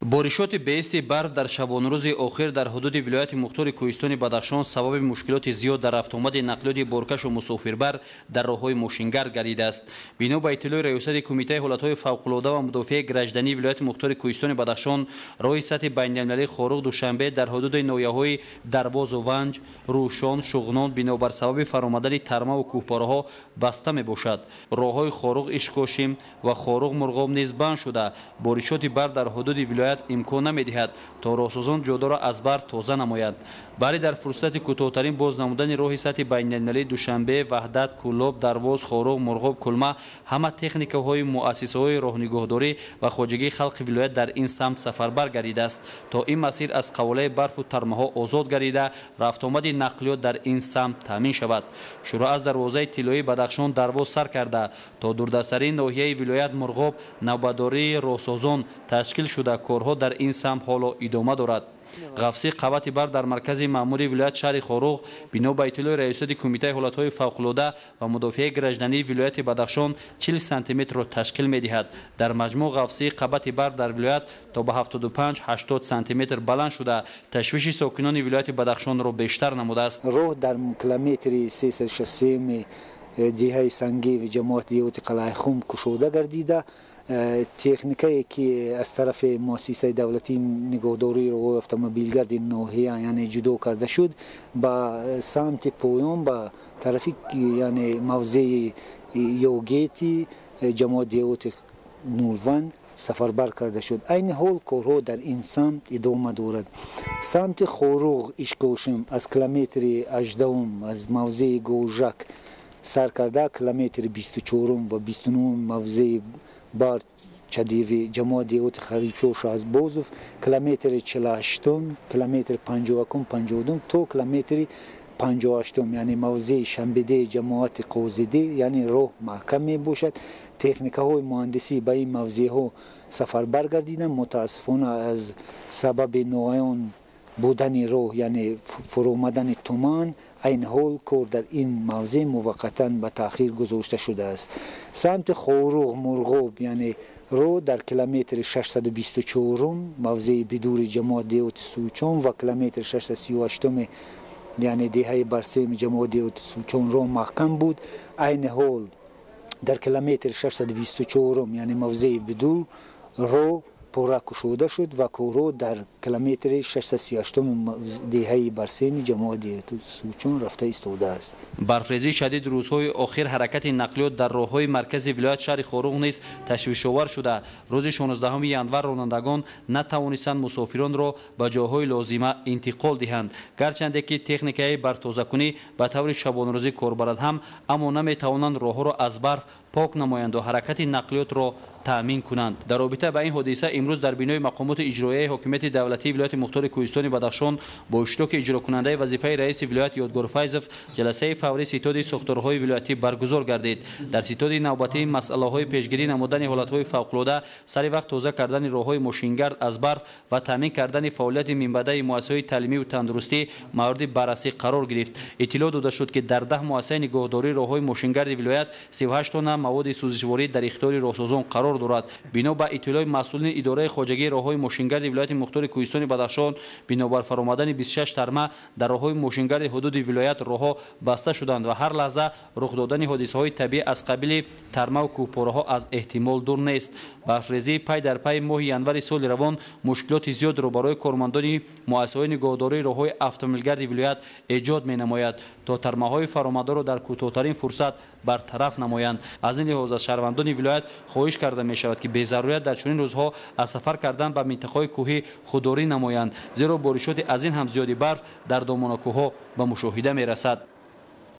Боришоти беисти барф дар шабонрӯзи охир дар ҳудуди вилояти мухтори Кӯҳистони Бадахшон сабаби мушкилоти зиёд дар рафтуомади нақлиёти боркашу мусофирбар дар роҳҳои мошингард гардидааст. Бино ба иттилои раёсати Кумитаи ҳолатҳои фавқулода ва мудофиаи граждании вилояти мухтори Кӯҳистони Бадахшон, роҳи сатҳи байналмилалии Хоруғ Душанбе дар ҳудуди ноҳияҳои Дарвозу Ванҷ, Рӯшон, Шуғнон бинобар сабаби фаромадани тармаву кӯҳпораҳо баста мебошад. Роҳҳои Хоруғ Ишкошим ва Хоруғ Мурғоб низ банд шуда, боришоти барф дар ҳудуди вилоят имкон намедиҳад то роҳсозон ҷодаро аз барф тоза намояд. Бале, дар фурсати кӯтоҳтарин боз намудани роҳи сатҳи байналмилалии Душанбе, Ваҳдат, Кӯлоб, Дарвоз, Хоруғ, Мурғоб, Кулма ҳама техникаҳои муассисаҳои роҳнигоҳдорӣ ва хоҷагии халқи вилоят дар ин самт сафарбар гардидааст, то ин масир аз қаволаи барфу тармаҳо озод гардида, рафтуомади нақлиёт дар ин самт таъмин шавад. Шурӯъ аз дарвозаи тиллоии Бадахшон Дарвоз сар карда то дурдастарин ноҳияи вилоят Мурғоб навбатдории роҳсозон ташкил шуда, корҳо дар ин самт ҳоло идома дорад. Ғафси қабати барф дар маркази маъмурии вилоят шаҳри Хоруғ бино ба иттилои раёсати Кумитаи ҳолатҳои фавқулода ва мудофиаи граждании вилояти Бадахшон 40 сантиметрро ташкил медиҳад. Дар маҷмӯъ ғафсии қабати барф дар вилоят то ба 75-80 сантиметр баланд шуда, ташвиши сокинони вилояти Бадахшонро бештар намудааст. Роҳ дар километри 363 деҳаи Сангеви ҷамоати деҳоти Қалъаихум кушода гардида, техникае ки аз тарафи муассисаи давлатии нигоҳдории роҳҳои автомобилгарди ноҳия, яъне, ҷудо карда шуд, ба самти поён, ба тарафи, яъне, мавзеи Ёгети ҷамоати деҳоти Нулван сафарбар карда шуд. Айни ҳол корҳо дар ин самт идома дорад. Самти Хоруғ Ишкошим аз километри 18-ум, аз мавзеи Гожак сар карда, километри 24-ум ва 29-ум мавзеи бар Чадиви ҷамоат деҳоти Харибшо Шаҳбозов, километри 48-ум, километри 51-ум, 52-ум то километри 58-ум, яъне мавзеи Шанбеде ҷамоати Қозиде, яъне роҳ маҳкам мебошад. Техникаҳои муҳандисӣ ба ин мавзеъҳо сафарбар гардиданд. Мутаассифона, аз сабаби ноаён будани роҳ, яъне фуромадани туман, айни ҳол кор дар ин мавзеъ муваққатан ба таъхир гузошта шудааст. Самти Хоруғ Мурғоб, яъне роҳ дар километри 624-ум мавзеи Бидури ҷамоат деҳоти Сучон ва километри 638-уми, яъне деҳаи Барсеми ҷамоат деҳоти Сучон роҳ маҳкам буд. Айни ҳол дар километри 624-ум, яъне мавзеи Бидур, роҳ пурра кушода шуд ва корҳо дар километри 638 деҳаи Барсеми ҷамоати деҳоти Сучон рафта истодааст. Барфрезии шадид рӯзҳои охир ҳаракати нақлиёт дар роҳҳои маркази вилоят шаҳри Хоруғ низ ташвишовар шуда, рӯзи 16 январ ронандагон натавонистанд мусофиронро ба ҷойҳои лозима интиқол диҳанд. Гарчанде ки техникаи барфтозакунӣ ба таври шабонрӯзӣ кор барад ҳам, аммо наметавонанд роҳҳоро аз барф пок намоянду ҳаракати нақлиётро таъмин кунанд. Дар робита ба ин ҳодиса имрӯз дар бинои мақомоти иҷроияи ҳокимияти давлатии вилояти мухтори Кӯҳистони Бадахшон бо иштироки иҷрокунандаи вазифаи раиси вилоят Ёдгор Файзов ҷаласаи фаврии ситоди сохторҳои вилоятӣ баргузор гардид. Дар ситоди навбатии масъалаҳои пешгирӣ намудани ҳолатҳои фавқулода, сари вақт тоза кардани роҳҳои мошингард аз барф ва таъмин кардани фаъолияти минбаъдаи муассисаҳои таълимию тандурустӣ мавриди баррасӣ қарор гирифт. Иттилоъ дода шуд, ки дар 10 муассисаи нигоҳдории роҳҳои мошингарди вилоят 38 тонна маводи сӯзишворӣ дар ихтиёри роҳсозон қарор дорад. Бино ба иттилои масъулини идораи хоҷагии роҳҳои мошингарди вилояти мухтори Кӯҳистони Бадахшон, бинобар фаромадани 26 тарма дар роҳҳои мошингарди ҳудуди вилоят роҳҳо баста шуданд ва ҳар лаҳза рух додани ҳодисаҳои табиӣ аз қабили тармаву кӯҳпораҳо аз эҳтимол дур нест. Барфрезии пай дар пайи моҳи январи соли равон мушкилоти зиёдро барои кормандони муассисаҳои нигоҳдории роҳҳои автомобилгарди вилоят эҷод менамояд, то тармаҳои фаромадаро дар кӯтоҳтарин фурсат бартараф намоянд. Аз ин лиҳоз аз шаҳрвандони вилоят хоҳиш карда мешавад, ки безарурят дар чунин рӯзҳо аз сафар кардан ба минтақаҳои кӯҳӣ худдорӣ намоянд, зеро боришоти аз ин ҳам зиёди барф дар домонакӯҳҳо ба мушоҳида мерасад.